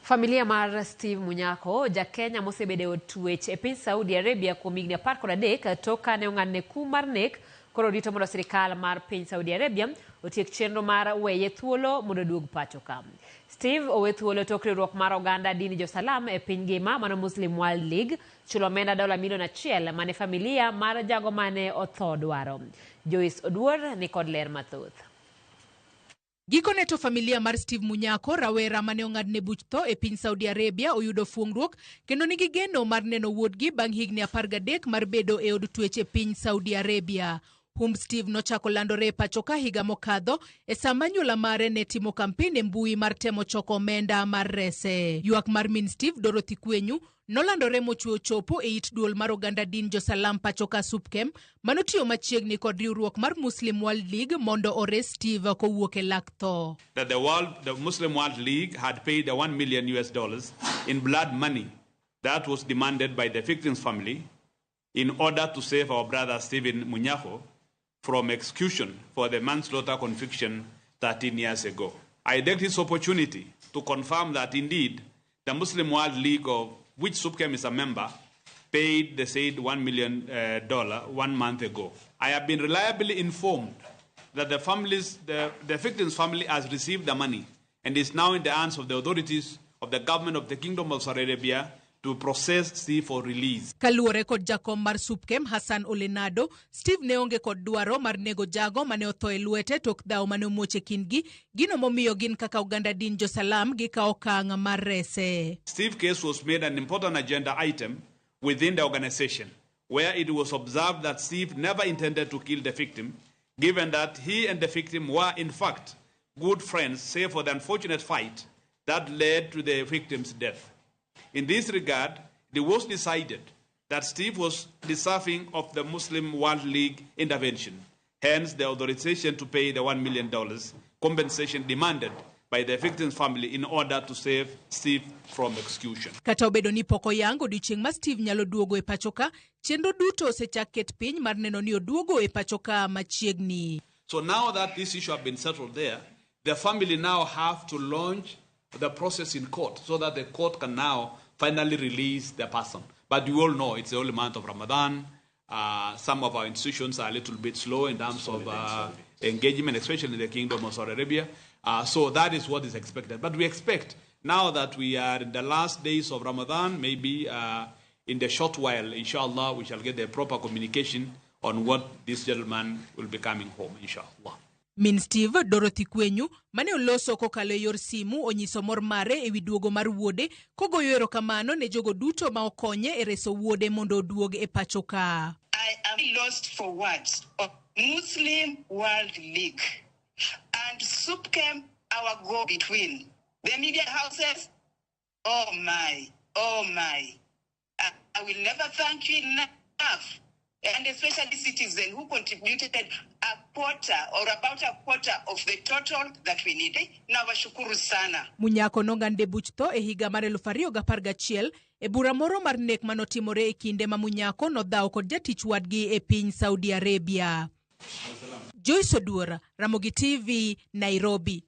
Familia mar Steve Munyakho, ja-Kenya mosebedo e od twech e piny Saudi Arabia kuom higni 13 tok kane ong'adne kum mar nek, koro rito mondo sirkal mar piny Saudi Arabia otiek chenro mar weye thuolo mondo oduog pacho ka. Steve owe thuolo tok riwruok mar oganda dini jo-Salam e piny ngima mano Muslim World League chulo omenda dola milion achiel mane familia mar jago mane otho dwaro. Joyce Oduor nikod ler mathoth. Gikone to familia mar Steve Munyakho, rawera mane ong'adne buch tho e piny Saudi Arabia oyudo fuong'ruok kendo nigi geno mar neno wuodgi bang' higni 13 mar bedo e od twech e piny Saudi Arabia. Humb Steve nochako landore e pacho ka higa mokadho e sama anyuola mare ne timo kampen e mbui mar temo choko omenda mar rese. Ywak mar min Steve, Dorothy Kwenyu, nolandore mochwe ochopo e it duol mar oganda din jo-Salam pacho ka Supkem manotiyo machiegni kod riwruok mar Muslim World League mondo ores Steve kowuok e lak tho. That the Muslim World League had paid the $1 million US dollars in blood money that was demanded by the victim's family in order to save our brother Stephen Munyakho from execution for the manslaughter conviction 13 years ago. I take this opportunity to confirm that indeed the Muslim World League, of which SUPKEM is a member, paid the said $1 million 1 month ago. I have been reliably informed that the victim's family has received the money and is now in the hands of the authorities of the government of the Kingdom of Saudi Arabia to process Steve for release. Kaluwore kod jakom mar Supkem Hassan Olenado, Steve ne onge kod dwaro mar nego jago mane otho e lwete tok dhawo mane omuoch e kindgi, gino momiyo gin kaka oganda din jo-Salam gikawo okang' mar rese. Steve case was made an important agenda item within the organization, where it was observed that Steve never intended to kill the victim, given that he and the victim were in fact good friends, save for the unfortunate fight that led to the victim's death. In this regard, it was decided that Steve was deserving of the Muslim World League intervention, hence the authorization to pay the $1 million compensation demanded by the victim's family in order to save Steve from execution. Kata obedo ni pok oyang odiochieng' ma Steve nyalo duogo e pacho ka, chenro duto osechak ket piny mar neno ni oduogo e pacho ka machiegni. So now that this issue has been settled there, the family now have to launch the process in court so that the court can now finally release the person. But you all know it's the holy month of Ramadan. Some of our institutions are a little bit slow in terms of engagement, especially in the Kingdom of Saudi Arabia. So that is what is expected. But we expect now that we are in the last days of Ramadan, maybe in the short while, inshallah, we shall get the proper communication on what this gentleman will be coming home, inshallah. Min Steve, Dorothy Kwenyu, mane oloso kokalo e yor simu onyiso mor mare ewi duogo mar wuode, kogoyo erokamano ne jogo duto ma okonye e reso wuode mondo oduog e pacho ka. I am lost for words of Muslim World League and SUPKEM, our go-between. The media houses, oh my, oh my. I will never thank you enough. And especially citizens who contributed a quarter or about a quarter of the total that we needed. Nawashukuru sana. Munyakho nong'adne buch tho e higa mar 2011 e bura moro mar nek manotimore e kinde ma Munyakho nodhawo kod jatich wadgi e piny Saudi Arabia. Joyce Oduor, Ramogi TV, Nairobi.